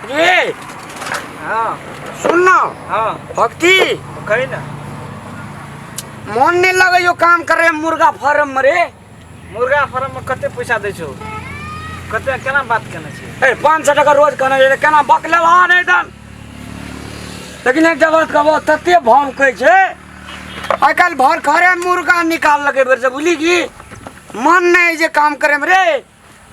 रे। हाँ। सुन ना। हाँ। भक्ति। कही ना। मन नहीं लगे यो काम करे मुर्गा फार्म में रे। मुर्गा फार्म में कते पैसा दै छौ? कते केना बात केने छी? ए 500 टका रोज कहने रे, केना बकले ला नहीं दन। लेकिन एक बात कहबो तते भाव कहै छै आइ काल्हि भर घरे मुर्गा निकाल लगे बेर से बुझली की मन नहीं जे काम करे में रे।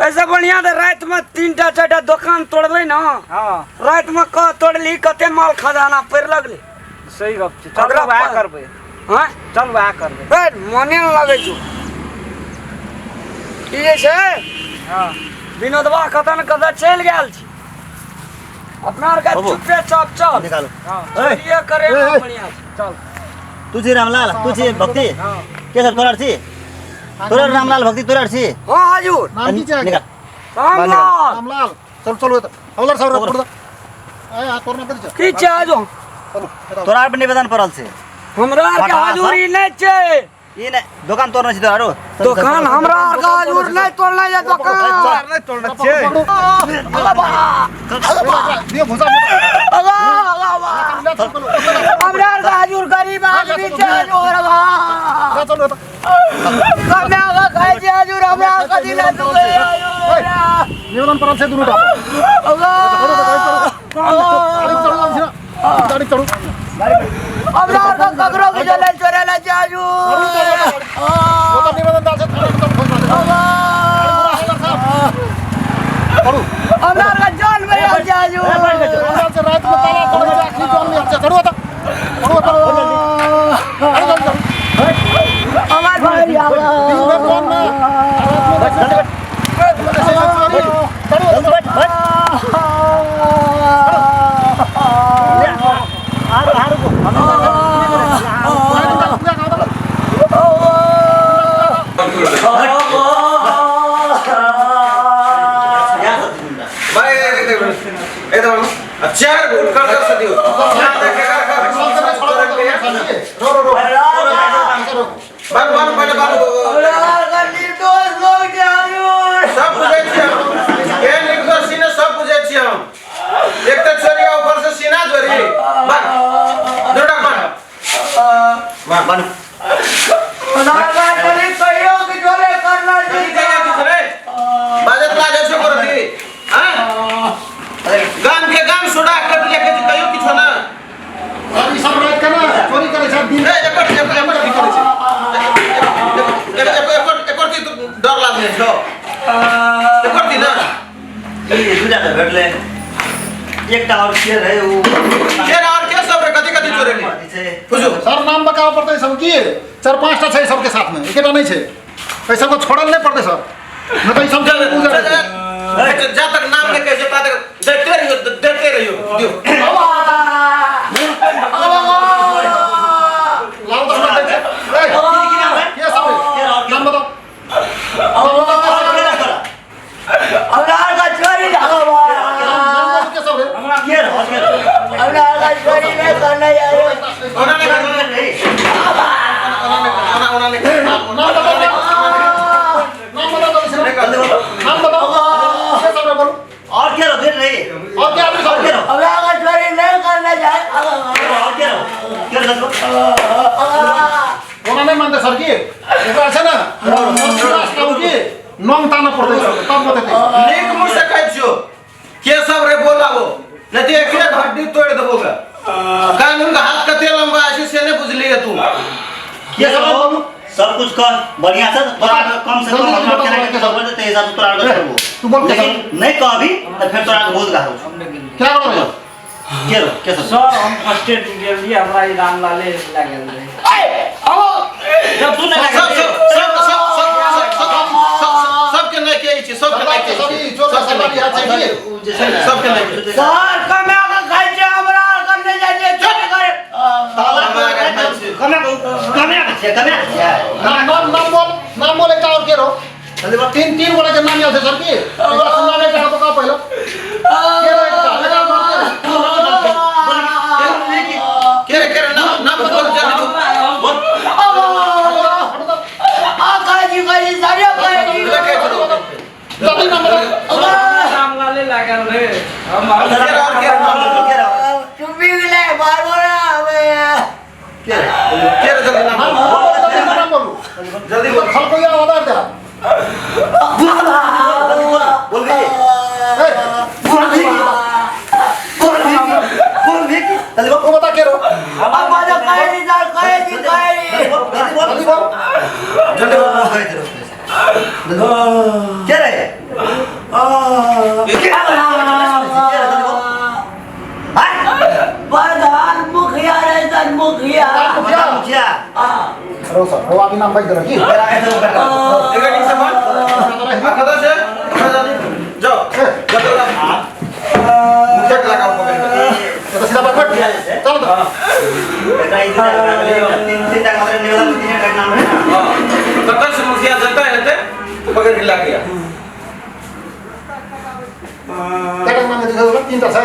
ऐसे बढ़िया तो रात में 3टा 4टा दुकान तोड़बै ना। हाँ। रात में क तोड़ली कते माल खजाना पड़ लगले। सही गप छै। चल अगला वएह पर- करबै। हाँ? चल वएह करबै। बे, मने न लगै छौ। ई जे छै, हाँ। विनोदवा कतऽ न कतऽ चलि गेल छी। अपना आरके बाबू। चुपे चाप चल। निकालो। हाँ। चोरिये करे ए, ए। बढ़िया छै। चल। तू छी रामलाल, तू छी भक्ति। हाँ। के सब तोरा छी? तोरा रामलाल भक्ति तोरा छी? हाँ हजूर। नाम की छै अहाँके? निकाल। रामलाल। रामलाल। चलू चलू एतऽ। हवलदार साहब पकड़ू तऽ। ए, हाथ तोड़ना पड़ै छै। की छै हजूर? चलू, एतऽ आउ। तोरा पर निवेदन पड़ल छै। हमरा आरके फटा हजूरी नहि छै। ई नहि, दोकान तोड़ने छी तोरा आरो। दोकान हमरा आरके हजूर नहि तोड़ने छै दोकान। नहि तोड़ने छै। पकड़ू, पकड़ू। दियौ भूसा। ले चलू, हमरा आरके हजूर गरीब आदमी छै हजूर। ले चलू एतऽ। कमे के खाइ छै हजूर, हमरा आरके दिला दुबै हजूर। निवेदन पड़ल छै दुनू टा। गाड़ी चढ़ू, गाड़ी चढ़ू। हमरा आरके ककरो के जले चोरे ला छै हजूर। ओतऽ निवेदन दाल छै, थाना चढ़ू, चढ़ू। हमरा आरके जान में आयल छै हजूर। रामलाल से रात में ताला तोड़ै छै, अखनी जान में आयल छै। चढ़ू एतऽ। चढ़ू एतऽ। गाड़ी चढ़ू, चढ़ू। हमर भाई दिन भर जान में, रात में चोरी। चढ़ू एतऽ। भाई एकदम चार घुट कर कर सदियो। बार बार पहिले बार हमरा आरके निर्दोष लोक छै हजूर। सब बुझै छियै हम। के निर्दोष छी ने सब बुझै छियै हम। एक तऽ चोरी आ ऊपर से सीना चोरी। बार दुटा बार बार बान्ह। हमरा आरके चोरी कहियो कि चोरी करना छै। बाजत लागे छौ करती हां गाम के गाम सुड़ा के लेके कहियो किछो ना। ई सब रात के ना चोरी करै छै, दिन ए एकर एकर एकर की करै छै? एकर एकर एकर दी डर लागै छौ एकर दी ना। ई दूटा तऽ भेटलै, एकटा और के रहै उ के और के सब रे कथि कथि चोरेली बुझू सर नाम बताबऽ पड़तै सब की। 4-5 टा छै सबके साथ में, एकेटा नहि छै। एहि सबके छोड़ल नहि पड़तै सर, नहि तऽ ई सब पूजा जा तक नाम नहि कहै छै ता तक दैते रहियो, दैते रहियो। दियौ लाउ तऽ हमरा दै छै। ए, के सब रे? नाम बताओ। हमरा आरके चोरी नाम बोलू के सब रे? हमरा आरके चोरी नहि करना छै। ओना नहि कर, ओना ओना नहि कर। नाम बताओ, नाम बताओ जल्दी से। नाम बताओ के सब रे बोलू। और के रहो देख रही और के आदमी सब रे? हमरा आरके चोरी नहि करना छै। और के रहो के रहो ओना नहि मानतै सर की ओकरा छै ने की नंग ताना पड़तै सर तब बतेतै। नीक मुँह से कहै छियौ के सब रे बोलाबो नहीं तो एक एक हड्डी तोड़ देबो गे। कानून के हाथ कते लंबा छै से नहीं बुझलिए तू। के सब हो सब कुछ कर बढ़िया से तोरा के कम से कम हमरा केना के सब बोलते हिसाब से तोरा के छोड़बो। तू बोल के लेकिन नहीं कहबी तो फिर तोरा के बहुत गाहो। क्या बोल रहे हो? के रहो के सब? सर हम फर्स्ट एड गेल रहियै, हमरा ई रामलाले लागल रहै। जब तू नहीं सब लागल सब सब सब सब सब सबके नहीं कहै छी, सबके नहीं कहै सब छी, ई चोर सबके सरकारी नहीं हाथ छै की? उ जे छै ने सबके नहीं कहै छी। सर कमा के खाइ छै हमरा आरके नहि जाइ छै चोरी करे। ताला कमे कमे के छै, कमे के छै। नाम नाम नाम बोल, नाम बोल एकटा और के रहो। तीन गोटा के नाम याद छै सर की? एकरा से नाम एकटा बताओ पहिले। के रहो एकटा? एकटा और के रहो? के रे नाम नाम बोल जल्दी तू बोल। आ खाइ छी, खाइ छी, सारे खाइ छी। ले कहै छौ। जल्दी नाम बताओ। रामलाले लागल रहै। हम के रे और जल्दी बोल। खलकोइया आवाज दे। बोल गई बोल भी बोल भी बोल भी जल्दी बोल। वो बता के रो। अब बाजा कहे जा कहे जी कहे। जल्दी बोल जल्दी बोल। जल्दी बोल। क्या रहे क्या रहे जल्दी बोल। प्रधान मुखिया रे सर मुखिया। मुखिया। मुखिया रो सर वो आगे नाम भाई दे की। मेरा ऐसे कर एक ठीक से बोल। आ खता से जल्दी जाओ जल्दी मुखिया के लगाओ पकड़ के। तो सीधा बैठ चलो तो। तीन तीन टाका मात्र निवेदन तीन टाका नाम है। हां कतल से मुखिया जनता हेते पकड़ के ला गया। क्या नाम है देखो तीन टा छ।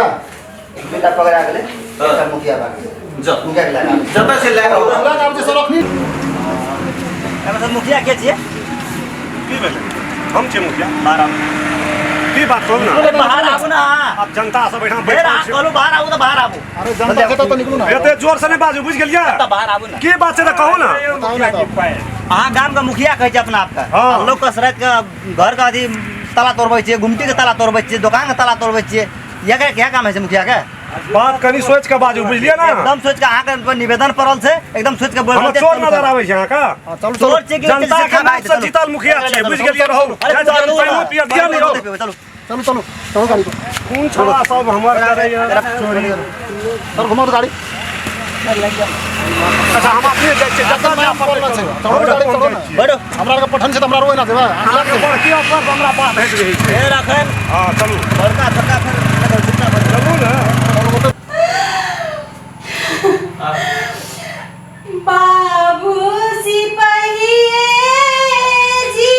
बेटा पकड़ा गेले एकटा मुखिया बाकी जाओ मुखिया के लगा जनता से ला के हमरा नाम छै सर अखनी। एमे मुखिया के छियै की भेलै? हम छियै मुखिया। बाहर आबू। की बात कहू ना? बाहर आबू ना। आब जनता सब एहिठाम फेर बैठल अहाँ छै। कहलहुँ बाहर आबू तऽ बाहर आबू। अरे जनता से तो निकलू ना। एते जोर से नहि बाजू, बुझि गेलियै? तऽ बाहर आबू ना। की बात छै तऽ कहू ना। बताउ ना तऽ। अहाँ गाम के मुखिया कहै छै अपना आपके। हाँ। लोग के राति के घर के अथी ताला तोड़बै छियै, गुमटी के ताला तोड़बै छियै, दोकान के ताला तोड़बै छियै। यह क्या काम है छै मुखिया के? बात कनी सोच के बाजू, बुझलियै ना? एकदम सोच के अहाँके पर निवेदन पड़ल छै, एकदम सोच के बोल हमरा रहल चोर छै। नजर आबै छै अहाँके? हां चलू चलू। चोर छै कि जनता के नाम से जीतल मुखिया छियै, बुझि गेलियै? रहू अरे चलू पानिओ पियब, दिअ नहि रहू। चलू चलू चलू चलू गाड़ी को। कोन छोड़ा सब हमर करैया चोरी। सर घुमाओ तो गाड़ी। अच्छा हम अपने जाइ छियै, जतऽ जाय पड़तै छै। चलू, चढ़ो गाड़ी चढ़ो ना। बैठो। हमरा के पठन छै तऽ हमरा रोए ना देबै। अहाँके बड़की अफसर हमरा बात होइत रहै छै। फेर अखन हँ चलू बड़का छोटका फेर चलू ने। बाबू सिपहिए जी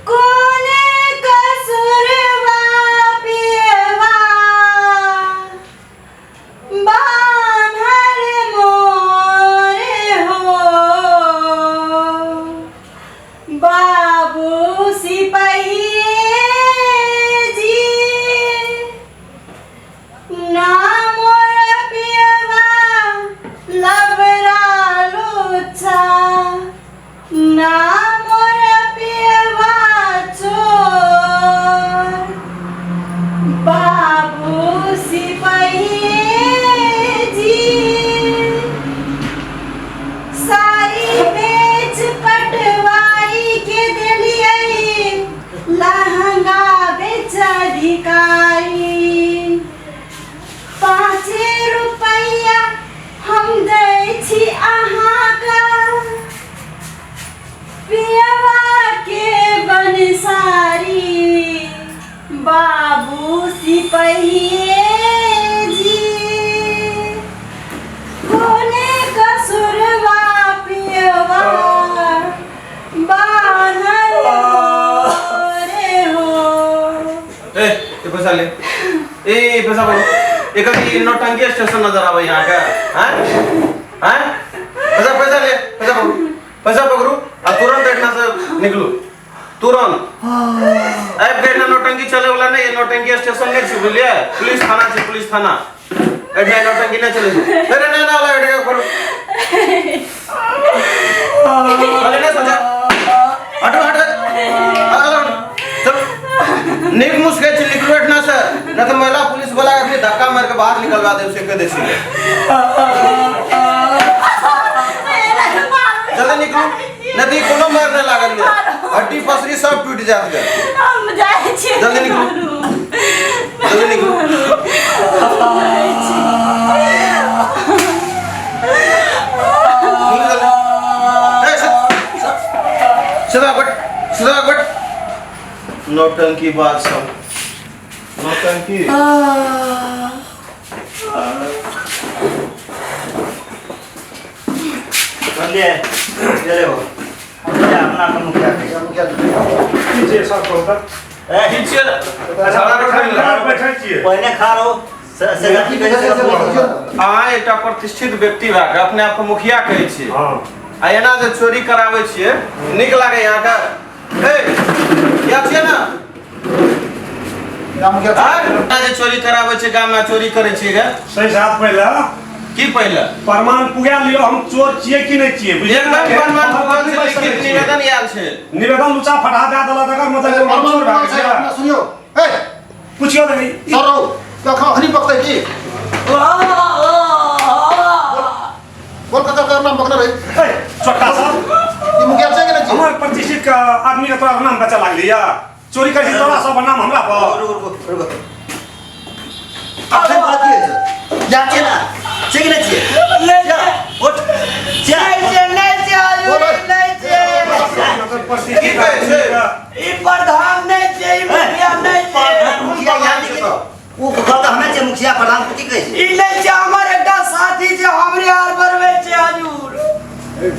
कोने कसुरवा पियवा बान्हल मोरे हो। बाबू सिपहिए जी ना मोर पियवा लबरा लोचा ना मोर पियवा चोर। बाबू सिपहिए जी सारी बेच पटवारी के देलियै लहंगा बेच अधिकारी। 5 रुपैया हम दै छी अहाँके पियवा के बनसारी। बाबू सिपहिए जी कोने कसुरवा पियवा बान्हल मोरे हो। ए ये पैसा ले। ए पैसा बोलो। एक अभी नौटंकी स्टेशन नजर आवे यहाँ का। हैं हैं पैसा पैसा ले। पैसा पकड़ू पैसा पकड़ू आ तुरंत एठना से निकलू तुरंत। आबि के एठना नौटंकी चले वाला नहीं, ये नौटंकी स्टेशन नहीं छै, बुझलियै? पुलिस थाना छै, पुलिस थाना। एठना नौटंकी नहीं चले छै। नहीं नहीं नहीं वाला एठना करू। अरे नहीं समझा। हटो हटो हटो चलो। निक मुस्के छै निकलू एठना से, नहीं तो महिला पुलिस वाला के धक्का मार के बाहर निकलवा देब से कह दे छी। जल्दी निकलू नहीं तो कोनो मार नहीं लागल ये, हड्डी पसरी सब टूट जात गे। हम जाइ छी। जल्दी निकलू जल्दी निकलू। ए सीधा बैठ सीधा बैठ। नौटंकी बात सब नौटंकी। समझे चले हो अपना आपका मुखिया के। मुखिया की छियै सर कहू तऽ? ए की छियै? अच्छा बैठै छियै। पहिने खा रहो से की कहै छै। अहाँ एकटा प्रतिष्ठित व्यक्ति भए के अपने आपके मुखिया कहै छियै। हँ आ एना जे चोरी कराबै छियै नीक लागै अहाँके? ए या छियै ना? मुखिया आँ? एना जे चोरी कराबै छियै गाममे चोरी करै छियै गे। सही साथ पहिले की पहिले प्रमाण पुगा लियो हम चोर छियै कि नहि छियै बुझलियै एकदम प्रमाण पुगल छै, लिखित निवेदन आयल छै। निवेदन लुचा फटा दए देलक तकर मतलब हम चोर भए गेल छियै। सुनियो ए पुछियो तऽ सर रहो कखन हनी पकतै की बोल ककर ककर नाम पकड़ने रही। ए छोटा साहब ई मुखिया छै कि नहि छै? हमर प्रतिष्ठित के आदमी के तोरा नाम बचा लागली या चोरी करै छी तोरा सब नाम हमरा पर। रुको रुको रुको अखन बात की होइ छै जा छियै ना छै कि नहि छियै नहि उठ जा छै नहि छै नहि छै प्रतिष्ठित आदमी के ई प्रधान नहि छै ई मुखिया नहि छै प्रधान मुखिया याद नहि ओ कहत हमे छै मुखिया प्रधान की कहै छै ई नहि छै हमर एकटा साथी छै हमरे आर बरबै छै हजूर।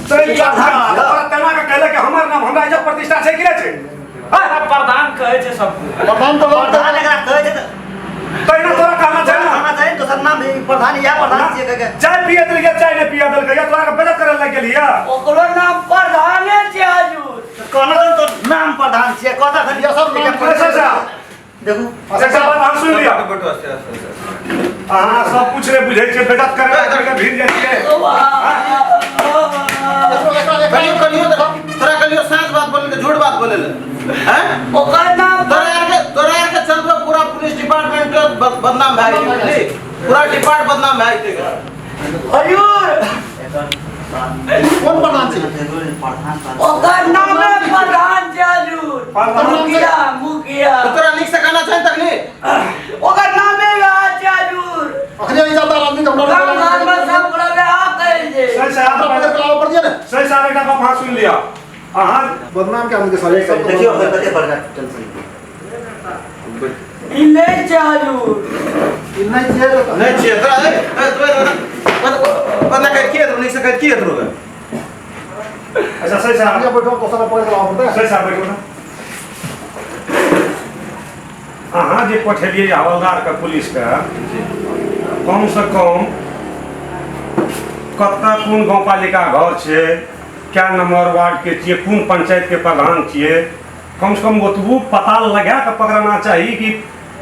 तै तोरा तेना के कहले कि हमर नाम हमरा इज्जत प्रतिष्ठा छै कि नहि छै? प्रधान कहै छै सबको प्रधान तो प्रधान एकरा कहै छै तऽ तहिना तोरा कहना छै ना कहना चाही दोसर नाम प्रधान इएह प्रधान छियै कह के चाय पिए देलकै चाय नहि पिए देलकै या तोरा के बेइज्जत करे लागि गेलियै। ओकरो नाम प्रधाने छै हजूर। कहना चाही तो नाम प्रधान छियै कहता खाली सब नाम अच्छा अच्छा देखू अच्छा बात अहाँ सुनि लिअ। अहाँ सब कुछ नहि बुझै छियै बेइज्जत करे लागि भीड़ जाइ छियै। कहियो कहियो तोरा कहियो साँच बात बोले झूठ बात बोले हैं ओकर नाम तोरा यार के चल पूरा पुलिस डिपार्टमेंट बदनाम भए गेल बुझली पूरा डिपार्ट बदनाम भए गेल। हजूर कोन प्रधान छै? ओकर नाम प्रधान छै हजूर। मुखिया मुखिया तोरा नीक से कहना छै तखनी ओकर नामे वएह छै हजूर। अखने ई जाता आदमी के हमरा गाम घर में सब ओकरा वएह कहै छै। सही साहब पकड़ के लाबऽ पड़तियै ने। सही साहब एकटा गप अहाँ सुनि लिअ। अहाँ बदनाम के आदमी के सारे सब देखियौ ओकर कते बड़का टेंशन ई नहि छै हजूर। ई नहि छियै नहि छियै तोरा ए तोरा बंदा कह के नीक से कह के तोरा। अच्छा सही साहब बैठो दोसर पकड़ के लाबऽ पड़तै। सही साहब बैठो ना। अहाँ जे पठेलियै हवलदार के पुलिस के कम से कम कतऽ कोन गाँवपालिका घर छै क्या नंबर वार्ड के छियै कोन पंचायत के प्रधान छियै कम से कम ओतबो पता लगा के पकड़ना चाही कि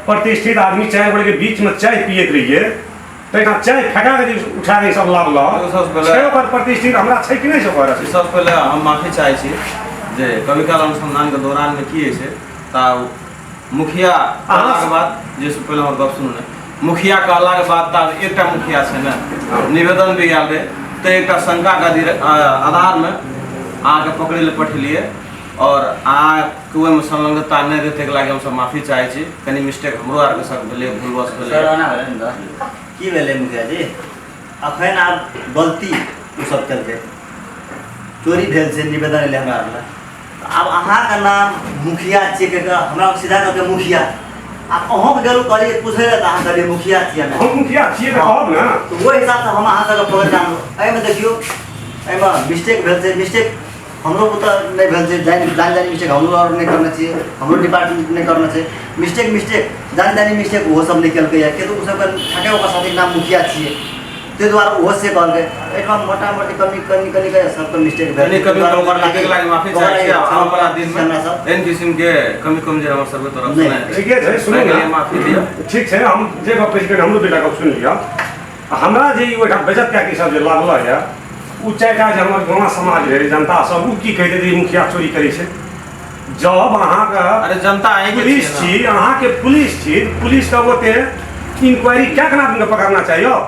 प्रतिष्ठित आदमी 4 गोटे के बीच में चाय पियैत रहियै तहिना चाय फेका के जे उठा के सब लाबलक छै ओकर प्रतिष्ठित हमरा छै कि नहि छै ओकर? सबसँ पहिले हम माफी चाहै छी जे कभी काल अनुसंधानके दौरानमे की होइ छै तऽ मुखिया कहलाके बाद जे पहिले हमर गप सुनू ने मुखिया कहलाके बाद तऽ एकटा मुखिया छै ने निवेदन भी आयल रहै तऽ एकटा शंकाके आधारमे अहाँके पकड़ै लए पठेलियै और अहाँके ओहिमे संलग्नता नहि रहै ताहिके लागि हमसब माफी चाहै छी। कनि मिस्टेक हमरो आरके सब भेलै भूलवश भेलै। सर ओना भेलै ने की भेलै मुखिया जी अखन आब गलती ओ सब केलकै चोरी भेल छै निवेदन एलै हमरा आर लए आब अहाँके नाम मुखिया छियै कहि कऽ हमरा सीधा कहलकै मुखिया आब अहूँके गेलहुँ कहलियै पूछै लए तऽ अहाँ कहलियै मुखिया छियै। हम मुखिया छियै तऽ कहब ने तऽ ओहि हिसाबसँ हम अहाँ सबके पकड़ि आनलहुँ। एहिमे देखियौ एहिमे मिस्टेक भेल छै मिस्टेक हमरो तऽ नहि भेल छै जानि जानि जानि मिस्टेक हमरो आओर नहि करने छियै हमरो डिपार्टमेंट नहि करने छै मिस्टेक मिस्टेक जानि जानि मिस्टेक ओहो सब नहि केलकै किया तऽ ओ सबके ठाके ओकर साथीके नाम मुखिया छियै ताहि दुआरे ओहो से कहलकै। एहिठाम मोटा मोटी कमी कनि कनि के सबके मिस्टेक भेल माफी चाहै छी। आबऽ वाला दिनमे एहन किसिमके कमी कमजोर हमर सबके तरफ से नहि ठीके छै सुनू ने माफी दिअ। ठीक छै हम जे गप कहै छी हमरो बेटा गप सुनि लिअ। हमरा जे ई ओहिठाम बेइज्जत कए के सब जे लागल यऽ ओ चारिटा जे हमर गाँव समाज रहै जनता सब ओ की कहैत जे मुखिया चोरी करै छै। जब अहाँके अरे जनता पुलिस छी अहाँके पुलिस छी पुलिसके ओते इंक्वायरी कए के आदमीके पकड़ना चाहिए।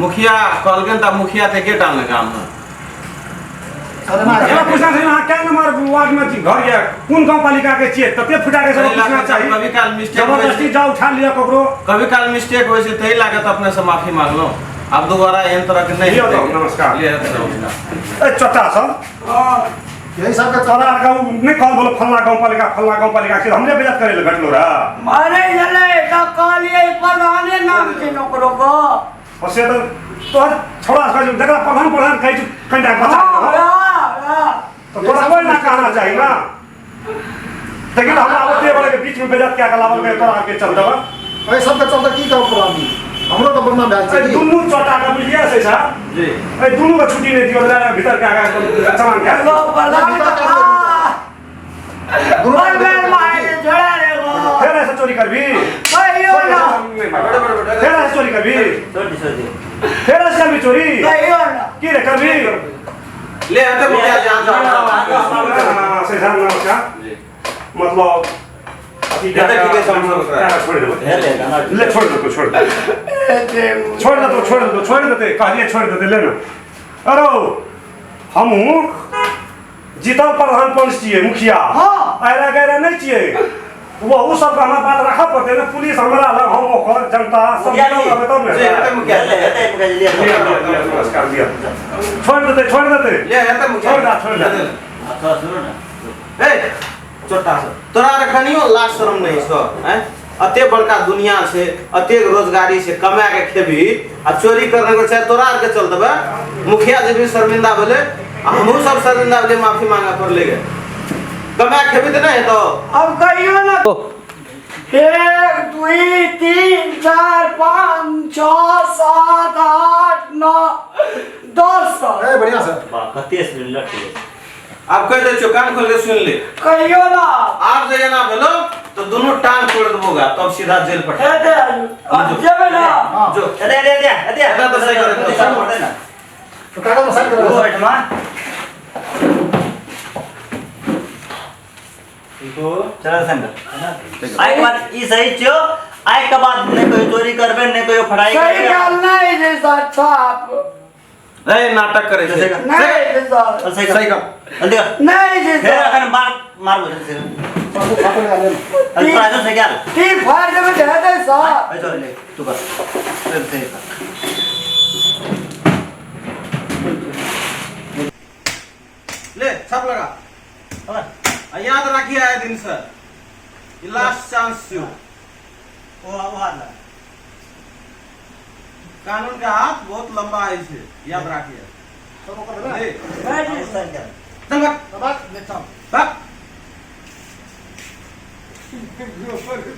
मुखिया कहलकै तऽ मुखिया तऽ एकेटा ने गाममे पूछना चाही अहाँ क्या नंबर वार्ड में घर यऽ कोन गाँवपालिका के छियै तते फुटा के सब पूछना चाही। कभी काल मिस्टेक जबरदस्ती जाउ उठा लिअ ककरो कभी काल मिस्टेक होइ छै ताहि लागे तऽ अपने से माफी मांगलहुँ आब दोबारा एहन तरह के नहीं। नमस्कार नमस्कार। ए चट्टा सब यही सबके तोरा आरके नहि कहल बोलो फल्ला गाँवपालिका फल्ला गाँवपालिका के हमरे बेइज्जत करे लए घटलो रह मारे छलै तऽ कहलियै प्रधाने नाम छै ओकरो को से तऽ तोहर छोड़ा जकरा प्रधान प्रधान कहै छै कनिटा बचा तऽ तोरा कोइ ना कहना चाही ना। लेकिन हमरा ओते बड़े के बीच में बेइज्जत कए के लावल के तोरा आरके चलते एहि सबके चलते की कहब प्रधान जी हमरो तऽ बदनाम भए छै। दुनू चोटा के बुझलियै से साहब जी एहि दुनू के छुट्टी नहि दियौ भीतर के आगा चलान के प्रधान चोरी करबी कहियो ना फेर से चोरी करबी छोड़ दे छोड़ दे फेर से करबी चोरी कहियो ना की रे करबी ले हेतै मुखिया जी अहाँ से ध्यान नमस्कार मतलब हेतै की कहै छै हम सब ओकरा? छोड़ देबै हेले गाना ले छोड़ दे छोड़ दे छोड़ दे तो छोड़ दे छोड़ देते कहलिए छोड़ देते ले ना अरे हमहूँ जीतल प्रधान पंच छियै मुखिया हाँ। आयरा गैरा नहि छियै वहू सबके हमरा बात राखऽ पड़तै ने पुलिस हमरा लग हम ओकर जनता सब मुखिया जी। रहबै तब ने जी हेतै मुखिया हेले हेते मुखिया जी लिअ, ले लिअ, लिअ, नमस्कार लिअ छोड़ देतै छोड़ देतै ले हेतै मुखिया छोड़ दे, छोड़ दे। अच्छा सुनो ना ए छोटा सा तोरा आर कनियो लाज शरम नहीं छौ हैं अते बड़का दुनिया छै अतेक रोजगारी छै कमा के खेबही आ चोरी करने के चाहे तोरा आर के चल देबै मुखिया जी भी शर्मिंदा भेलै आ हमहूँ सब शर्मिंदा भेलै माफी मांगे पड़लै गे कमा के खेबही तऽ नहि हेतौ अब कहियो ना 1 2 3 4 5 6 7 8 9 10 ए बढ़िया से वाह कते सुन लट आब कहि दै छियौ कान खोल के सुन ले कहियो ना आब जे एना भेलो तो दोनों टांग तोड़ देबोगा तब सीधा जेल पठा हेते अब जेबै ना जो अरे अरे अरे अरे एतऽ तऽ सही करत सब पड़तै ना तो कागज में साइन ओ करो एठमा चल संग आइ के बाद ई सही छियो आइ के बाद नहि कोई चोरी करबे नहि कोई फड़ाई सही करबे गल नहीं जे सर साहब ए नाटक करे छै नहीं जे सर चल सही कर सही कर जल्दी कर नहीं जे फेर सर अखन मार मारबो जल्दी से सब फोटो लगा ले चल तोरा जो सही कर ती फाड़ देबै तऽ हेतै सर ए चल ले तू कर चल सही कर ले छाप लगा आ याद राखिए आए दिन से ई लास्ट चांस छियो ओ ओ हाथ लगा कानून के हाथ बहुत लंबा है छै याद राखिए सब ओकर भेलै ले नहीं जी सही कर चल भाग बात नेक्स्ट भाग सर